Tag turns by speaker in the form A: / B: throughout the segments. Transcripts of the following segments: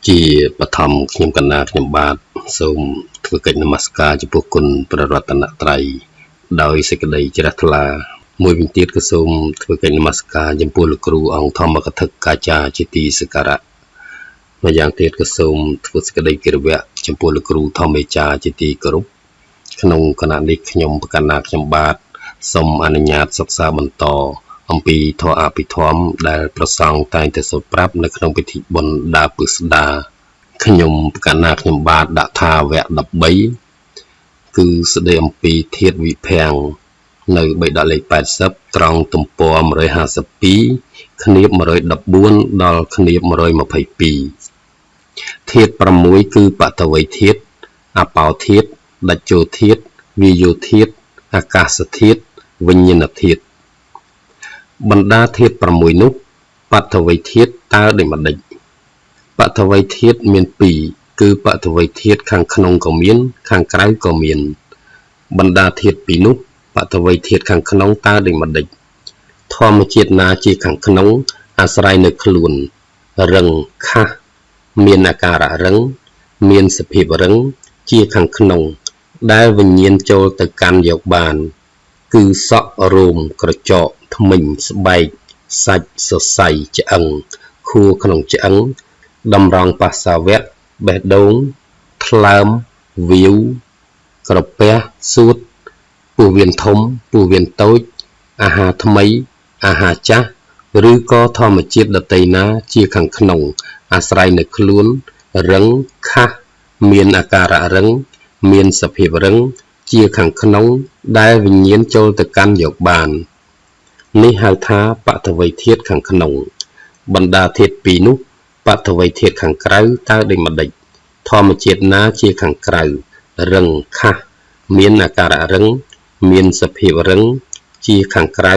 A: ជាបឋមខ្ញុំកណ្ណាខ្ញុំបាទសូមធ្វើកិច្ចនមស្ការចំពោះគុណព្រះរតនត្រ័យដោយសេចក្តីជ្រះថ្លាមួយវិញទៀតក៏សូមធ្វើកិច្ចនមស្ការចំពោះលោកគ្រូអង្គធម្មកថាកាចាជាទីសក្ការៈម្យ៉ាងទៀតក៏សូមធ្វើសេចក្តីគិរវៈចំពោះលោកគ្រូធម្មេចាជាទីគោរពក្នុងគណៈនេះខ្ញុំកណ្ណាខ្ញុំបាទសូមអនុញ្ញាតសិក្សាបន្តអំពីធម៌អភិធម្មដែលប្រសង់តែងតែសូត្រប្រាប់នៅក្នុងពិធីបុណ្យដើរពឹស្ដាខ្ញុំកណ្ណាខ្ញុំបាទដាក់ថាវគ្គ13គឺស្ដីអំពីធាតុវិភាំងនៅបិដកលេខ80ត្រង់ទំព័រ152គ្នាប114ដល់គ្នាប122ធាតុ6គឺបតវីធាតុអបោធាតុដេជោធាតុវាយោធាតុអាកាសធាតុវិញ្ញាណធាតុបណ្ដាធាតុ6នោះបតវីធាតុតើដូចម្ដេចបតវីធាតុមាន2គឺបតវីធាតុខាងក្នុងក៏មានខាងក្រៅក៏មានបណ្ដាធាតុពីរនោះបតវីធាតុខាងក្នុងតើដូចម្ដេចធម្មជាតិណាជាខាងក្នុងអាស្រ័យនៅខ្លួនរឹងខះមានអាការៈរឹងមានសភាពរឹងជាខាងក្នុងដែលវិញ្ញាណចូលទៅកាន់យកបានគឺសក់រោមក្រចកធ្មេញស្បែកសាច់សរសៃឆ្អឹងខួរក្នុងឆ្អឹងតម្រង់បាសាវៈបេះដូងថ្លើមវាវក្រពះសួតពោះវៀនធំពោះវៀនតូចអាហារថ្មីអាហារចាស់ឬក៏ធម្មជាតិដតីណាជាខាងក្នុងអាស្រ័យនៅខ្លួនរឹងខះមានអាការៈរឹងមានសភាពរឹងជាខាងក្នុងដែលវិញ្ញាណចូលទៅកាន់យកបាននេះហៅថាបតវីធាតុខាងក្នុងបណ្ដាធាតុពីរនោះបតវីធាតុខាងក្រៅតើដូចម្ដេចធម្មជាតិណាជាខាងក្រៅរឹងខះមានអាការៈរឹងមានសភាពរឹងជាខាងក្រៅ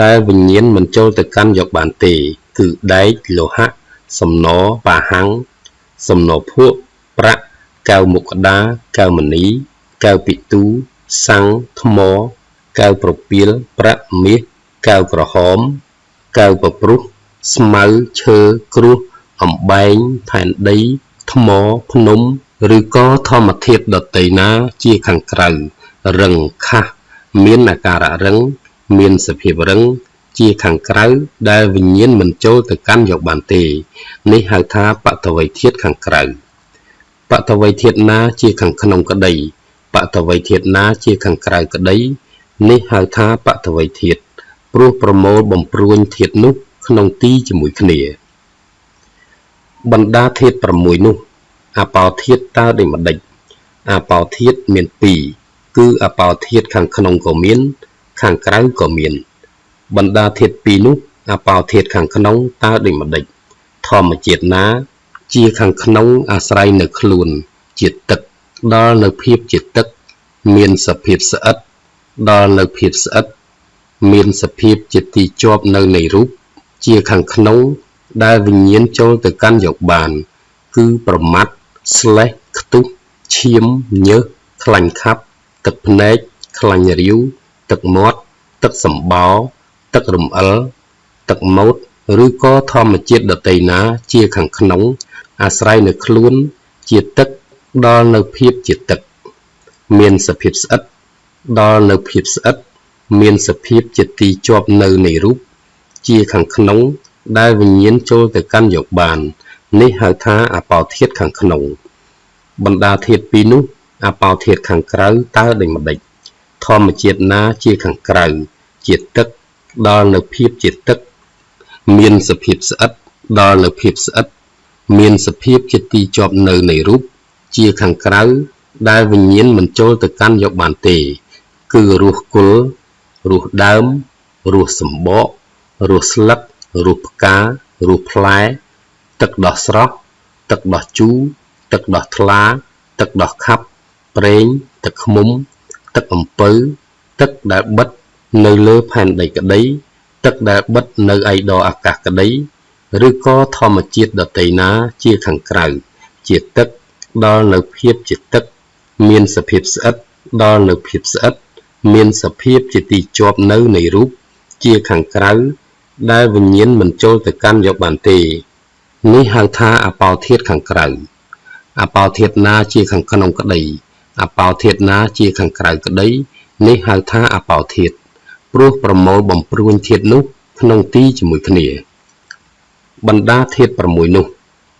A: ដែលវិញ្ញាណមិនចូលទៅកាន់យកបានទេគឺដែកលោហៈសំណបាហាំងសំណភក់ប្រាក់កែវមុក្តាកែវមณีកែវពិទូសាំងថ្មកែវប្រពាលប្រាក់មាសកែវក្រហមកែវប្រព្រុសស្មៅឈើគ្រោះអំបែងផែនដីថ្មភ្នំឬក៏ធម្មធាតុដតីណាជាខាងក្រៅរឹងខះមានអាការៈរឹងមានសភាពរឹងជាខាងក្រៅដែលវិញ្ញាណមិនចូលទៅកាន់យកបានទេនេះហៅថាបតវីធាតុខាងក្រៅបតវីធាតុណាជាខាងក្នុងក្តីបតវីធាតុណាជាខាងក្រៅក្តីនេះហៅថាបតវីធាតុព្រោះប្រមូលបំព្រួញធាតុនោះក្នុងទីជាមួយគ្នាបណ្ដាធាតុ6នោះអបោធាតុតើដូចម្ដេចអបោធាតុមាន2គឺអបោធាតុខាងក្នុងក៏មានខាងក្រៅក៏មានបណ្ដាធាតុពីរនោះអបោធាតុខាងក្នុងតើដូចម្ដេចធម្មជាតិណាជាខាងក្នុងអាស្រ័យនៅខ្លួនជាទឹកដល់នៅភាពជាទឹកមានសភាពស្អិតដល់នៅភាពស្អិតមានសភាពជាទីជាប់នៅនៃរូបជាខាងក្នុងដែលវិញ្ញាណចូលទៅកាន់យកបានគឺប្រមាត់ស្លេះខ្ទុះឈាមញើសខ្លាញ់ខាប់ទឹកភ្នែកខ្លាញ់រាវទឹកមាត់ទឹកសម្បោរទឹករំអិលទឹកម៉ូតឬក៏ធម្មជាតិដតីណាជាខាងក្នុងអាស្រ័យនៅខ្លួនជាទឹកដល់នៅភាពជាទឹកមានសភាពស្អិតដល់នៅភាពស្អិតមានសភាពជាទីជាប់នៅនៃរូបជាខាងក្នុងដែលវិញ្ញាណចូលទៅកាន់យកបាននេះហៅថាអបោធាតុខាងក្នុងបណ្ដាធាតុពីរនោះអបោធាតុខាងក្រៅតើដូចម្ដេចធម្មជាតិណាជាខាងក្រៅជាទឹកដល់នៅភាពជាទឹកមានសភាពស្អិតដល់នៅភាពស្អិតមានសភាពជាទីជាប់នៅនៃរូបជាខាងក្រៅដែលវិញ្ញាណមិនចូលទៅកាន់យកបានទេគឺរសគល់រសដើមរសសម្បករសស្លឹករសផ្ការសផ្លែទឹកដោះស្រស់ទឹកដោះជូរទឹកដោះថ្លាទឹកដោះខាប់ប្រេងទឹកឃ្មុំទឹកអំពៅទឹកដែលបិទនៅលើផែនដីក្តីទឹកដែលបិទនៅឯដអាកាសក្តីឬក៏ធម្មជាតិដតីណាជាខាងក្រៅជាទឹកដល់នៅភាពជាទឹកមានសភាពស្អិតដល់នៅភាពស្អិតមានសភាពជាទីជាប់នៅនៃរូបជាខាងក្រៅដែលវិញ្ញាណមិនចូលទៅកាន់យកបានទេ នេះហៅថាអាប៉ោធាតុខាងក្រៅ អាប៉ោធាតុណាជាខាងក្នុងក្តី អាប៉ោធាតុណាជាខាងក្រៅក្តី នេះហៅថាអាប៉ោធាតុ ព្រោះប្រមូលបំព្រួញធាតុនោះក្នុងទីជាមួយគ្នា បណ្ដាធាតុ6នោះ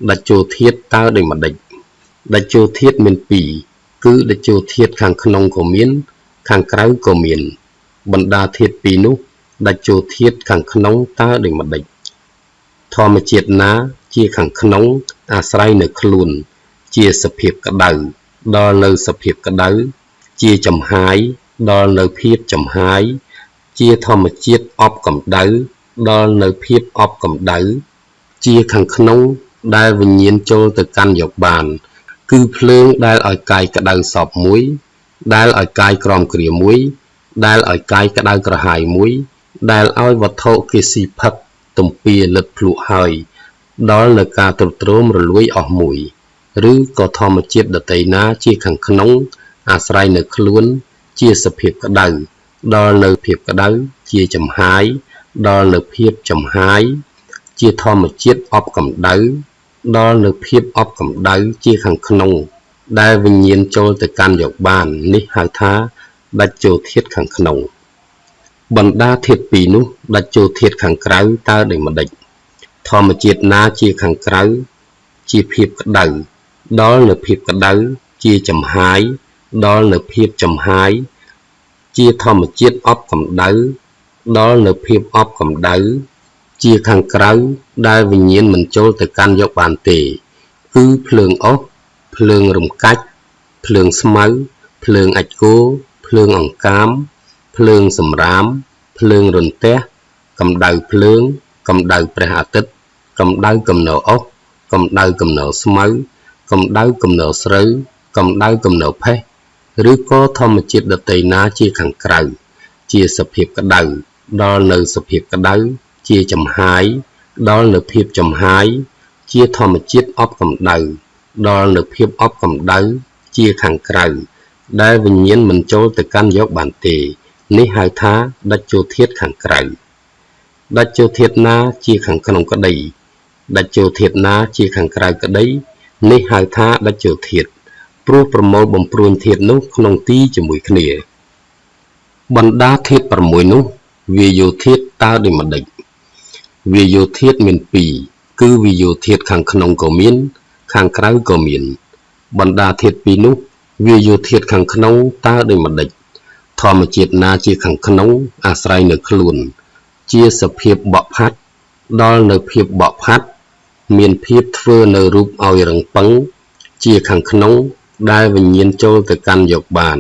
A: តេជោធាតុតើដូចម្តេច តេជោធាតុមានពីរ គឺតេជោធាតុខាងក្នុងក៏មាន ខាងក្រៅក៏មាន បណ្ដាធាតុពីរនោះ តេជោធាតុខាងក្នុងតើដូចម្តេច ធម្មជាតិណាជាខាងក្នុងអាស្រ័យនៅខ្លួន ជាសភាពក្តៅ ដល់នៅសភាពក្តៅ ជាចំហាយ ដល់នៅភាពចំហាយ ជាធម្មជាតិអប់កម្ដៅ ដល់នៅភាពអប់កម្ដៅ ជាខាងក្នុងដែលវិញ្ញាណចូលទៅកាន់យកបាន គឺភ្លើងដែលឲ្យកាយក្តៅសពមួយ ដែលឲ្យកាយក្រមគ្រាមួយ ដែលឲ្យកាយក្តៅក្រហាយមួយ ដែលឲ្យវត្ថុគេស៊ីផឹកទំពាលិតភ្លក់ហើយ ដល់នៅការទ្រុឌទ្រោមរលួយអស់មួយ ឬក៏ធម្មជាតិដទៃណាជាខាងក្នុង អាស្រ័យនៅខ្លួន ជាសភាពក្តៅ ដល់នៅភាពក្តៅ ជាចំហាយ ដល់នៅភាពចំហាយ ជាធម្មជាតិអប់កម្ដៅ ដល់នៅភាពអប់កម្ដៅជាខាងក្នុង ដែលវិញ្ញាណចូលទៅកាន់យកបាន នេះហៅថាតេជោធាតុខាងក្នុង បណ្ដាធាតុពីរនោះ តេជោធាតុខាងក្រៅតើដូចម្តេច ធម្មជាតិណាជាខាងក្រៅ ជាភាពក្តៅ ដល់នៅភាពក្តៅ ជាចំហាយ ដល់នៅភាពចំហាយ ជាធម្មជាតិអប់កម្ដៅ ដល់នៅភាពអប់កម្ដៅ ជាខាងក្រៅដែលវិញ្ញាណមិនចូលទៅកាន់យកបានទេ គឺភ្លើងអុស ភ្លើងរំកាច់ ភ្លើងស្មៅ ភ្លើងអាចមគោ ភ្លើងអង្កាម ភ្លើងសម្រាម ភ្លើងរន្ទះ កម្ដៅភ្លើង កម្ដៅព្រះអាទិត្យ កម្ដៅកំណអុស កម្ដៅកំណស្មៅ កម្ដៅកំណស្រូវ កម្ដៅកំណផេះ ឬក៏ធម្មជាតិដទៃណាជាខាងក្រៅ ជាសភាពក្តៅ ដល់នៅសភាពក្តៅ ជាចំហាយ ដល់នៅភាពចំហាយ ជាធម្មជាតិអប់កម្ដៅ ដល់នៅភាពអប់កម្ដៅ ជាខាងក្រៅ ដែលវិញ្ញាណមិនចូលទៅកាន់យកបានទេ នេះហៅថាតេជោធាតុខាងក្រៅ តេជោធាតុណាជាខាងក្នុងក្តី តេជោធាតុណាជាខាងក្រៅក្តី នេះហៅថាតេជោធាតុ ព្រោះប្រមូលបំព្រួញធាតុនោះក្នុងទីជាមួយគ្នា បណ្ដាធាតុ6នោះ វាយោធាតុតើដូចម្តេច វាយោធាតុមានពីរ គឺវាយោធាតុខាងក្នុងក៏មាន ខាងក្រៅក៏មាន បណ្ដាធាតុពីរនោះ វាយោធាតុខាងក្នុងតើដូចម្តេច ធម្មជាតិណាជាខាងក្នុងអាស្រ័យនៅខ្លួន ជាសភាពបក់ផាត់ ដល់នៅភាពបក់ផាត់ មានភាពធ្វើនៅរូបឲ្យរឹងប៉ឹង ជាខាងក្នុងដែលវិញ្ញាណចូលទៅកាន់យកបាន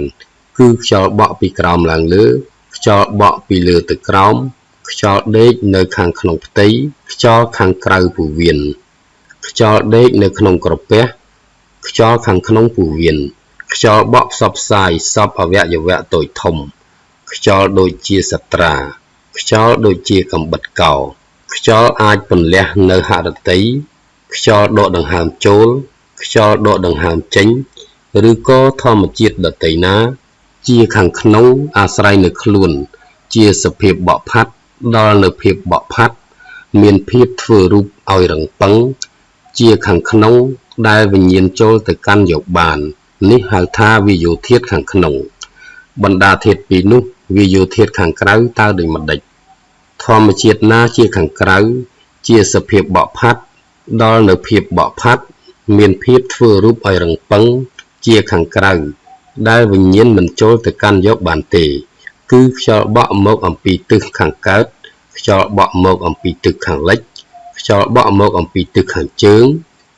A: គឺខ្យល់បក់ពីក្រោមឡើងលើ ខ្យល់បក់ពីលើទៅក្រោម ខ្យល់ដេកនៅខាងក្នុងផ្ទៃ ខ្យល់ខាងក្រៅពោះវៀន ខ្យល់ដេកនៅក្នុងក្រពះ ខ្យល់ខាងក្នុងពោះវៀន ខ្យល់បក់ផ្សព្វផ្សាយសពអវយវៈតូចធំ ខ្យល់ដូចជាសត្រា ខ្យល់ដូចជាកំបិតកោ ខ្យល់អាចពន្លះនៅហឫទ័យ ខ្យល់ដកដង្ហើមចូល ខ្យល់ដកដង្ហើមចេញ ឬក៏ធម្មជាតិដទៃណា ជាខាងក្នុងអាស្រ័យនៅខ្លួន ជាសភាពបក់ផាត់ ដល់នៅភាពបក់ផាត់ មានភាពធ្វើរូបឲ្យរឹងប៉ឹង ជាខាងក្នុងដែលវិញ្ញាណចូលទៅកាន់យកបាន នេះហៅថាវាយោធាតុខាងក្នុង បណ្ដាធាតុពីរនោះ វាយោធាតុខាងក្រៅតើដូចម្តេច ធម្មជាតិណាជាខាងក្រៅ ជាសភាពបក់ផាត់ ដល់នៅភាពបក់ផាត់ មានភាពធ្វើរូបឲ្យរឹងប៉ឹង ជាខាងក្រៅ ដែលវិញ្ញាណមិនចូលទៅកាន់យកបានទេ គឺខ្យល់បក់មកអំពីទិសខាងកើត ខ្យល់បក់មកអំពីទិសខាងលិច ខ្យល់បក់មកអំពីទិសខាងជើង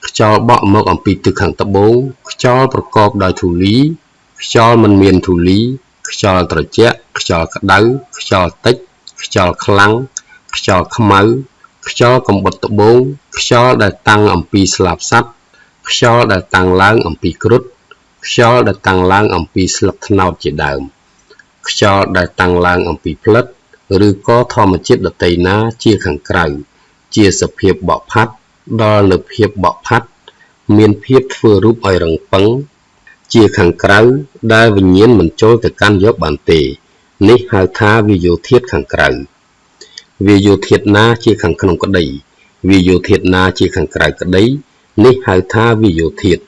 A: ខ្យល់បក់មកអំពីទិសខាងត្បូង ខ្យល់ប្រកបដោយធូលី ខ្យល់មិនមានធូលី ខ្យល់ត្រជាក់ ខ្យល់ក្តៅ ខ្យល់តិច ខ្យល់ខ្លាំង ខ្យល់ខ្មៅ ខ្យល់កំបុតត្បូង ខ្យល់ដែលតាំងអំពីស្លាបសត្វ ខ្យល់ដែលតាំងឡើងអំពីគ្រុឌ ខ្យល់ដែលតាំងឡើងអំពីស្លឹកត្នោតជាដើម ខ្យល់ដែលតាំងឡើងអំពីផ្លិត ឬក៏ធម្មជាតិដទៃណាជាខាងក្រៅ ជាសភាពបក់ផាត់ ដល់នៅភាពបក់ផាត់ មានភាពធ្វើរូបឲ្យរឹងប៉ឹង ជាខាងក្រៅដែលវិញ្ញាណមិនចូលទៅកាន់យកបានទេ នេះហៅថាវាយោធាតុខាងក្រៅ វាយោធាតុណាជាខាងក្នុងក្តី វាយោធាតុណាជាខាងក្រៅក្តី នេះហៅថាវាយោធាតុ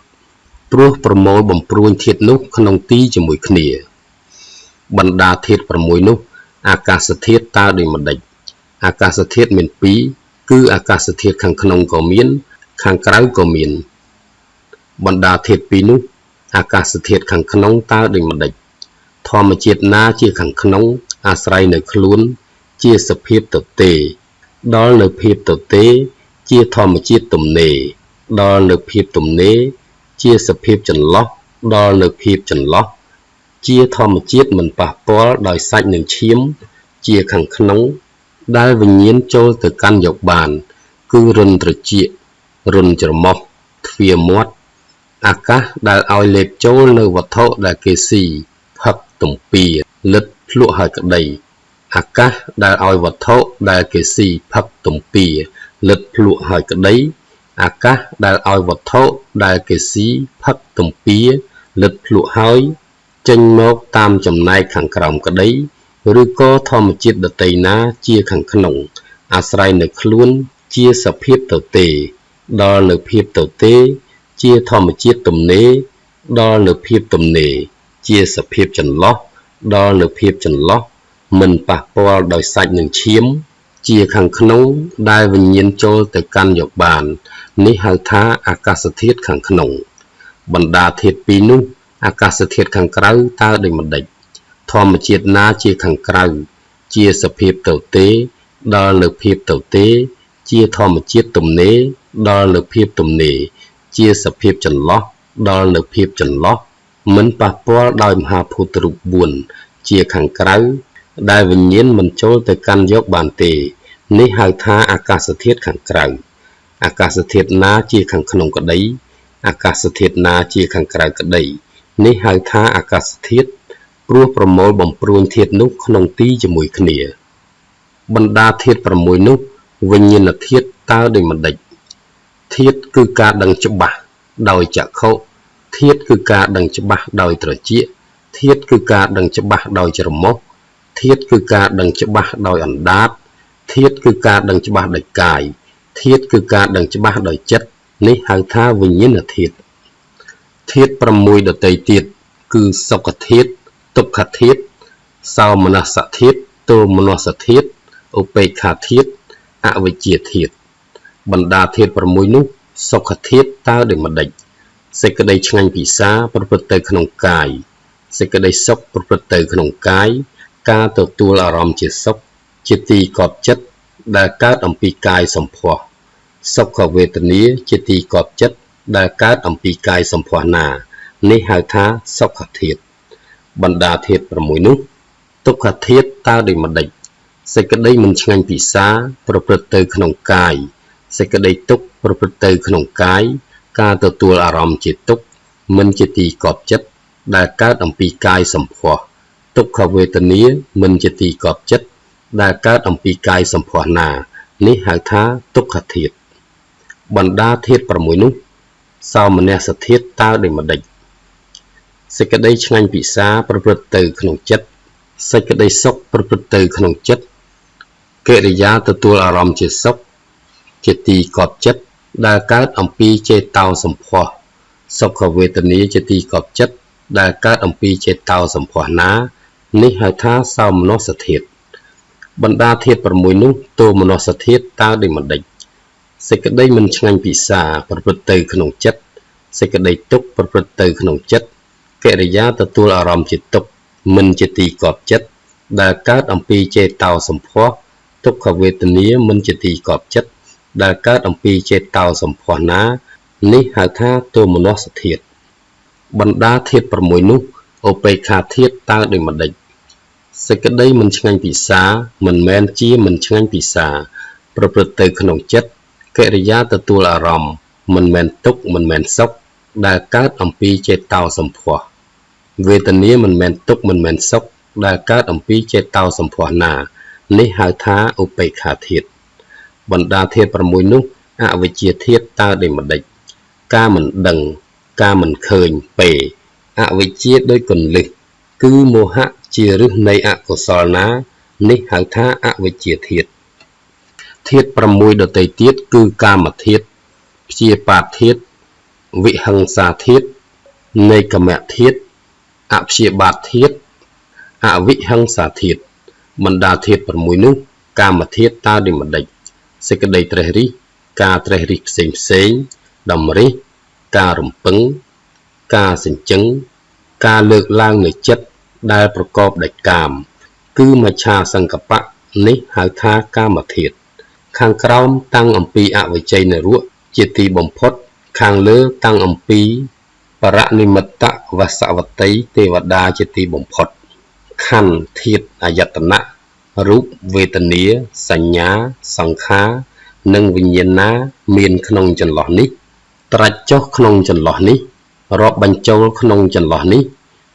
A: ព្រោះប្រមូលបំព្រួញធាតុនោះក្នុងទីជាមួយគ្នា បណ្ដាធាតុ6នោះ អាកាសធាតុតើដូចម្ដេចអាកាសធាតុមានពីរគឺអាកាសធាតុខាងក្នុងក៏មាន ខាងក្រៅក៏មាន បណ្ដាធាតុពីរនោះ អាកាសធាតុខាងក្នុងតើដូចម្ដេចធម្មជាតិណាជាខាងក្នុងអាស្រ័យនៅខ្លួន ជាសភាពទទេ ដល់នៅភាពទទេ ជាធម្មជាតិទំនេរដល់នៅភាពទំនេរជាសភាពចន្លោះដល់នៅភាពចន្លោះ ជាធម្មជាតិមិនប៉ះពាល់ដោយសាច់និងឈាម ជាខាងក្នុង ដែលវិញ្ញាណចូលទៅកាន់យកបាន គឺរន្ធត្រចៀករន្ធច្រមុះទ្វារមាត់ អាកាសដែលឲ្យលេបចូលនៅវត្ថុដែលគេស៊ីផឹកទំពាលិតភ្លក់ហើយក្តី អាកាសដែលឲ្យវត្ថុដែលគេស៊ីផឹកទំពាលិតភ្លក់ហើយក្តី អាកាសដែលឲ្យវត្ថុដែលគេស៊ីផឹកទំពាលិតភ្លក់ហើយ ចេញមកតាមចំណែកខាងក្រោមក្តី ឬក៏ធម្មជាតិដទៃណាជាខាងក្នុង អាស្រ័យនៅខ្លួនជាសភាពទទេ ដល់នៅភាពទទេ ជាធម្មជាតិទំនេរដល់នៅភាពទំនេរជាសភាពចន្លោះដល់នៅភាពចន្លោះមិនប៉ះពាល់ដោយសាច់និងឈាម ជាខាងក្នុងដែលវិញ្ញាណចូលទៅកាន់យកបាន នេះហៅថាអាកាសធាតុខាងក្នុង បណ្ដាធាតុពីរនោះ អាកាសធាតុខាងក្រៅតើដូចម្ដេចធម្មជាតិណាជាខាងក្រៅ ជាសភាពទទេ ដល់នៅភាពទទេ ជាធម្មជាតិទំនេរដល់នៅភាពទំនេរជាសភាពចន្លោះដល់នៅភាពចន្លោះមិនប៉ះពាល់ដោយមហាភូតរូប4ជាខាងក្រៅ ដែលវិញ្ញាណមិនចូលទៅកាន់យកបានទេ នេះហៅថាអាកាសធាតុខាងក្រៅ អាកាសធាតុណាជាខាងក្នុងក្តី អាកាសធាតុណាជាខាងក្រៅក្តី នេះហៅថាអាកាសធាតុព្រោះប្រមូលបំព្រួញធាតុនោះក្នុងទីជាមួយគ្នា បណ្ដាធាតុ6នោះ វិញ្ញាណធាតុតើដូចម្ដេចធាតុគឺការដឹងច្បាស់ដោយចក្ខុធាតុគឺការដឹងច្បាស់ដោយត្រចៀកធាតុគឺការដឹងច្បាស់ដោយច្រមុះធាតុគឺការដឹងច្បាស់ដោយអណ្ដាតធាតុគឺការដឹងច្បាស់ដោយកាយធាតុគឺការដឹងច្បាស់ដោយចិត្តនេះហៅថាវិញ្ញាណធាតុធាតុ6ដទៃទៀតគឺសុខធាតុទុក្ខធាតុសោមនស្សធាតុទោមនស្សធាតុឧបេក្ខាធាតុអវិជ្ជាធាតុបណ្ដាធាតុ6នោះសុខធាតុតើដូចម្ដេចសេចក្តីឆ្ងាញ់ពិសាប្រព្រឹត្តទៅក្នុងកាយសេចក្តីសុខប្រព្រឹត្តទៅក្នុងកាយការទទួលអារម្មណ៍ជាសុខជាទីកប់ចិត្តដែលកើតអំពីកាយសម្ផស្សសុខវេទនាជាទីកប់ចិត្តដែលកើតអំពីកាយសម្ផស្សណានេះហៅថាសុខធាតុបណ្ដាធាតុ6នោះទុក្ខធាតុតើដូចម្ដេចសេចក្តីមិនឆ្ងាញ់ពិសាប្រព្រឹត្តទៅក្នុងកាយសេចក្តីទុក្ខប្រព្រឹត្តទៅក្នុងកាយការទទួលអារម្មណ៍ជាទុក្ខមិនជាទីកប់ចិត្តដែលកើតអំពីកាយសម្ផស្សទុក្ខវេទនាមិនជាទីកប់ចិត្តដែលកើតអំពីកាយសម្ផស្សណានេះហៅថាទុក្ខធាតុបណ្ដាធាតុ6នោះសោមនស្សធាតុតើដូចម្ដេចសេចក្តីឆ្ងាញ់ពិសាប្រព្រឹត្តទៅក្នុងចិត្តសេចក្តីសុខប្រព្រឹត្តទៅក្នុងចិត្តកិរិយាទទួលអារម្មណ៍ជាសុខជាទីកប់ចិត្តដែលកើតអំពីចេតោសម្ផស្សសុខវេទនាជាទីកប់ចិត្តដែលកើតអំពីចេតោសម្ផស្សណានេះហៅថាសោមនស្សធាតុបណ្ដាធាតុ6នោះទោមនស្សធាតុតើដូចម្ដេចសេចក្តីមិនឆ្ងាញ់ពិសាប្រព្រឹត្តទៅក្នុងចិត្តសេចក្តីទុក្ខប្រព្រឹត្តទៅក្នុងចិត្តកិរិយាទទួលអារម្មណ៍ជាទុក្ខមិនជាទីកប់ចិត្តដែលកើតអំពីចេតោសម្ផស្សទុក្ខវេទនាមិនជាទីកប់ចិត្តដែលកើតអំពីចេតោសម្ផស្សណានេះហៅថាទោមនស្សធាតុបណ្ដាធាតុ6នោះឧបេក្ខាធាតុតើដូចម្ដេចសេចក្តីមិនឆ្ងាញ់ពិសាមិនមែនជាមិនឆ្ងាញ់ពិសាប្រព្រឹត្តទៅក្នុងចិត្តកិរិយាទទួលអារម្មណ៍មិនមែនទុក្ខមិនមែនសុខដែលកើតអំពីចេតោសម្ផស្សវេទនាមិនមែនទុក្ខមិនមែនសុខដែលកើតអំពីចេតោសម្ផស្សណានេះហៅថាឧបេក្ខាធាតុបណ្ដាធាតុ6នោះអវិជ្ជាធាតុតើដូចម្ដេចការមិនដឹងការមិនឃើញពេអវិជ្ជាដូចគន្លឹះគឺមោហៈជាឫសនៃអកុសលណានេះហៅថាអវិជ្ជាធាតុ ធាតុ6ដទៃទៀតគឺកាមធាតុព្យាបាទធាតុវិហិង្សាធាតុនេក្ខមធាតុអព្យាបាទធាតុអវិហិង្សាធាតុបណ្ដាធាតុ6នោះកាមធាតុតើដូចម្ដេចសេចក្តីត្រេះរិះការត្រេះរិះផ្សេងផ្សេងតម្រិះការរំពឹងការសញ្ជឹងការលើកឡើងនៃចិត្តដែលប្រកបដោយកាមគឺមច្ឆាសង្កបៈនេះហៅថាកាមធាតុខាងក្រោមតាំងអំពីអវិជ័យនរកជាទីបំផុតខាងលើតាំងអំពីបរនិមិត្តវសវតីទេវតាជាទីបំផុតខន្ធធាតុអាយតនៈរូបវេទនាសញ្ញាសង្ខារនិងវិញ្ញាណណាមានក្នុងចន្លោះនេះត្រាច់ចុះក្នុងចន្លោះនេះរាប់បញ្ចូលក្នុងចន្លោះនេះ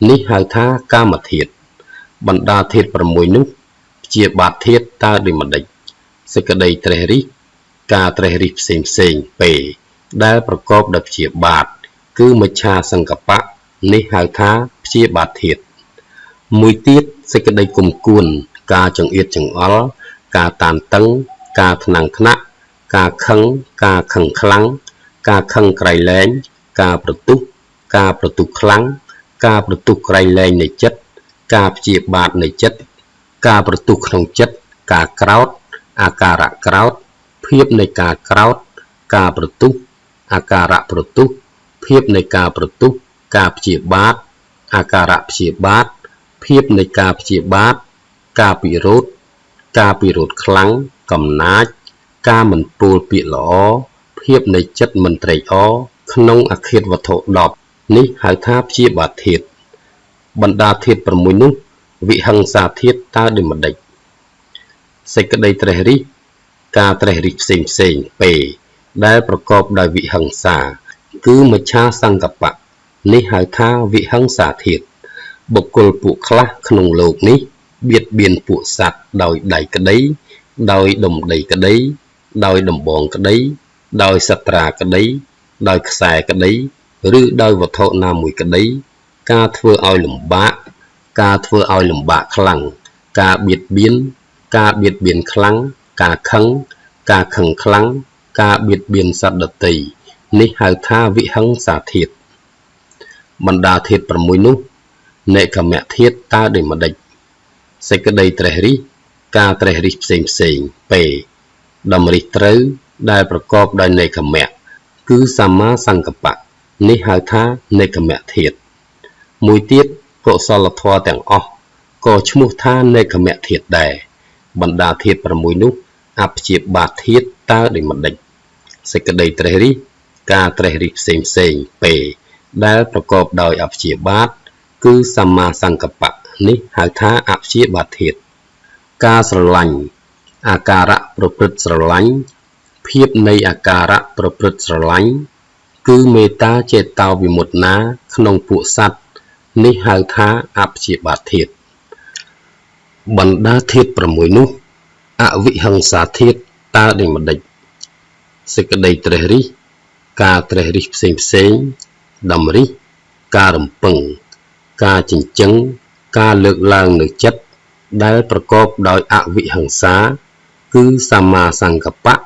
A: នេះហៅថាកាមធាតុបណ្ដាធាតុ6នោះព្យាបាទធាតុតើដូចម្ដេចសេចក្តីត្រេះរិះការត្រេះរិះផ្សេងផ្សេងពេដែលប្រកបដោយព្យាបាទគឺមច្ឆាសង្កបៈនេះហៅថាព្យាបាទធាតុមួយទៀតសេចក្តីគុំគួនការចង្អៀតចង្អល់ការតានតឹងការថ្នាំងថ្នាក់ការខឹងការខឹងខ្លាំងការខឹងក្រៃលែងការប្រទុះការប្រទុះខ្លាំងការប្រទុះក្រៃលែងនៃចិត្តការព្យាបាទនៃចិត្តការប្រទុះក្នុងចិត្តការក្រោធអាការៈក្រោធភាពនៃការក្រោធការប្រទុះអាការៈប្រទុះភាពនៃការប្រទុះការព្យាបាទអាការៈព្យាបាទភាពនៃការព្យាបាទការពិរោធការពិរោធខ្លាំងកំណាចការមិនពោលពាក្យល្អភាពនៃចិត្តមិនត្រេកអរក្នុងអឃាតវត្ថុ10នេះហៅថាព្យាបាទធាតុបណ្ដាធាតុ6នោះវិហិង្សាធាតុតើដូចម្ដេចសេចក្តីត្រេះរិះការត្រេះរិះផ្សេងផ្សេងពេដែលប្រកបដោយវិហិង្សាគឺមច្ឆាសង្កបៈនេះហៅថាវិហិង្សាធាតុបុគ្គលពួកខ្លះក្នុងលោកនេះបៀតបៀនពួកសត្វដោយដៃក្តីដោយដំដីក្តីដោយដំបងក្តីដោយសត្រាក្តីដោយខ្សែក្តីឬដោយវត្ថុណាមួយក្តីការធ្វើឲ្យលំបាកការធ្វើឲ្យលំបាកខ្លាំងការបៀតបៀនការបៀតបៀនខ្លាំងការខឹងការខឹងខ្លាំងការបៀតបៀនសត្វដទៃនេះហៅថាវិហិង្សាធាតុបណ្ដាធាតុ6នោះនេក្ខមធាតុតើដូចម្ដេចសេចក្តីត្រេះរិះការត្រេះរិះផ្សេងផ្សេងពេតម្រិះត្រូវដែលប្រកបដោយនេក្ខមៈគឺសម្មាសង្កបៈនេះហៅថានេក្ខមធាតុមួយទៀតកុសលធម៌ទាំងអស់ក៏ឈ្មោះថានេក្ខមធាតុដែរបណ្ដាធាតុ6នោះអព្យាបាទធាតុតើដូចម្ដេចសេចក្តីត្រេះរិះការត្រេះរិះផ្សេងផ្សេងពេដែលប្រកបដោយអព្យាបាទគឺសម្មាសង្កបៈនេះហៅថាអព្យាបាទធាតុការស្រឡាញ់អាការៈប្រព្រឹត្តស្រឡាញ់ភាពនៃអាការៈប្រព្រឹត្តស្រឡាញ់គឺមេត្តាចេតោវិមុតណាក្នុងពួកសត្វនេះហៅថាអព្យាបាទធាតុបណ្ដាធាតុ6នោះអវិហិង្សាធាតុតើដូចម្ដេចសេចក្តីត្រេះរិះការត្រេះរិះផ្សេងផ្សេងតម្រិះការរំពឹងការចិញ្ចឹងការលើកឡើងនៅចិត្តដែលប្រកបដោយអវិហិង្សាគឺសម្មាសង្កបៈ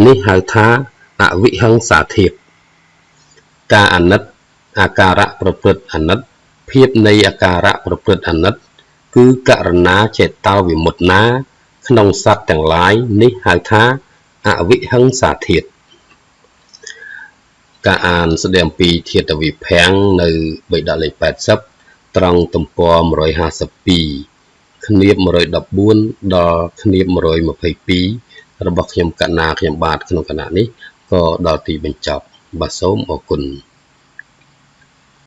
A: នេះហៅថាអវិហិង្សាធាតុការអាណិតអាការៈប្រព្រឹត្តអាណិតភាពនៃអាការៈប្រព្រឹត្តអាណិតគឺករណាចេតោវិមុតណាក្នុងសត្វទាំងឡាយនេះហៅថាអវិហិង្សាធាតុការអានស្ដីអំពីធាតុវិភាំងនៅបិដកលេខ80ត្រង់ទំព័រ152ឃ្នាប114ដល់ឃ្នាប122របស់ខ្ញុំកណ្ណាខ្ញុំបាទក្នុងគណៈនេះក៏ដល់ទីបញ្ចប់បាទសូមអរគុណ។